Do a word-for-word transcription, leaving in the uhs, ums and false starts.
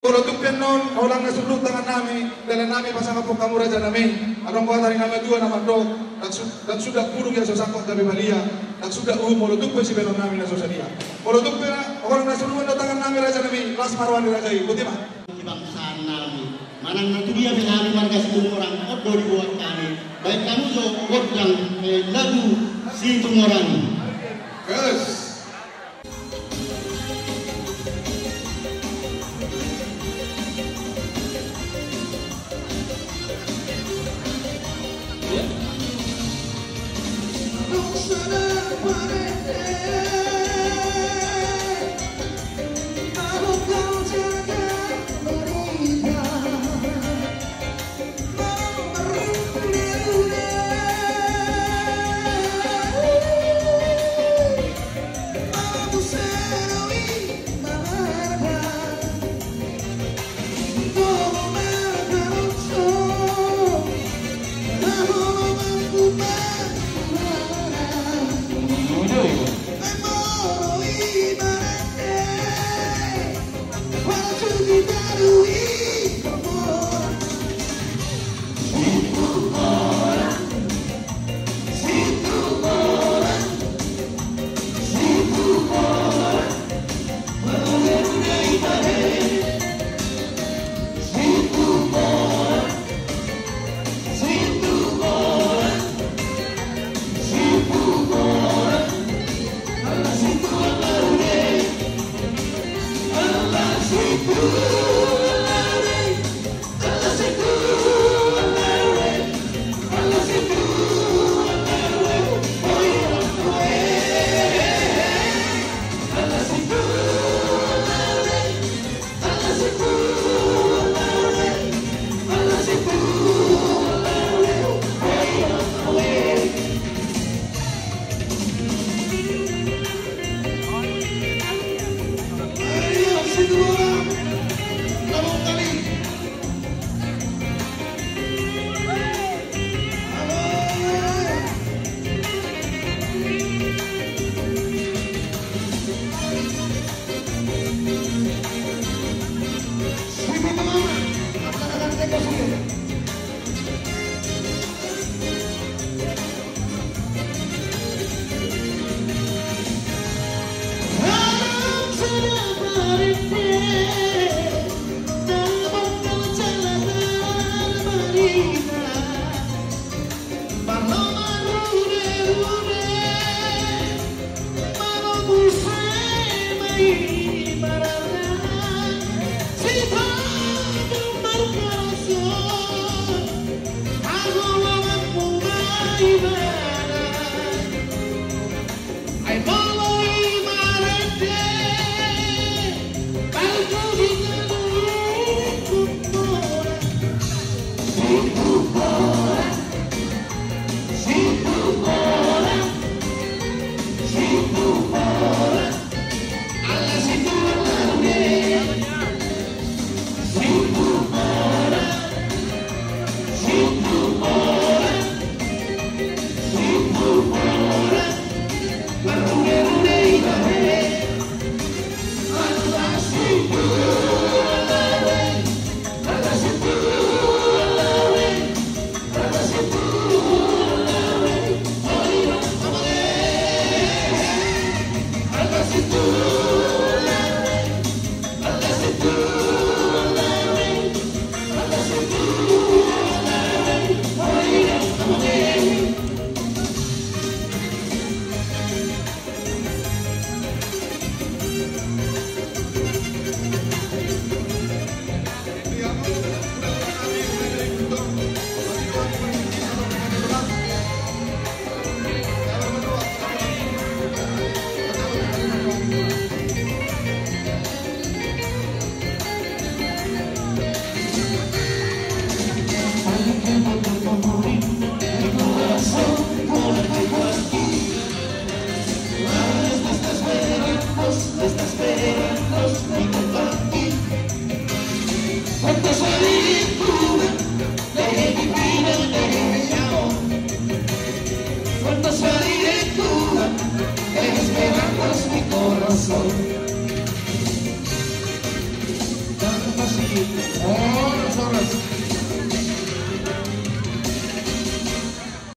Molo tung pe annon holan na surut tangannami, dalannami pasangaphon hamu rajanami. Adong hata ni na matua na mandok, ndang su-, ndang suda puduk ia so sangkot gabe balia, ndang suda uhum molo tung pe sibahenonnami na so sadia. Molo tung pe holan na surut do tangannami rajanami, las ma roha ni raja i, boti ma. Di bangsa nami. Manang na tudia pe hami marga Situmorang, on do dibuat hami. Baen hamu jo gondang, eh, lagu Situmorang. Yes. Horas, horas.